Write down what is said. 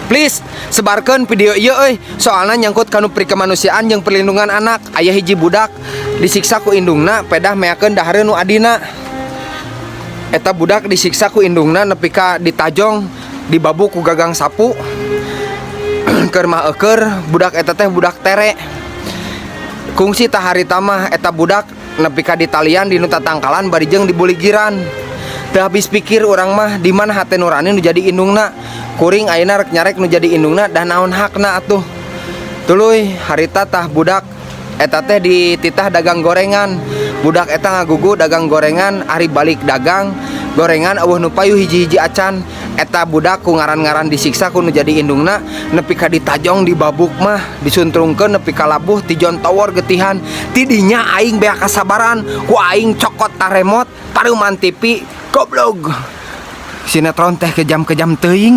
Please sebarkan video ieu euy, soalna nyangkut kanu pri kemanusiaan jeung perlindungan anak. Aya hiji budak disiksa ku indungna, pedah meakeun dahareun nu adina. Eta budak disiksa ku indungna nepi ka ditajong, dibabuk ku gagang sapu. Keur mah eueur budak eta teh budak tere. Kungsi tah harita mah eta budak nepi ka ditalian di nu tatangkalan bari jeung dibuligiran. Teu habis pikir urang mah, di mana hate nurani nu jadi indungna? Kuring ayeuna rek nyarek nu jadi indungna, dah naon hakna atuh? Tuluy harita tah budak eta teh dititah dagang gorengan. Budak eta ngagugu dagang gorengan, ari balik dagang gorengan euweuh nu payu hiji-hiji acan. Eta budak ku ngaran-ngaran disiksa ku nu jadi indungna, nepi ka ditajong, dibabuk mah, disuntrungkeun nepi ka labuh tijon tower getihan. Tidinya aing beak kasabaran, ku aing cokot ta remote, pareuman TV. Goblog, sinetron teh kejam-kejam teuing.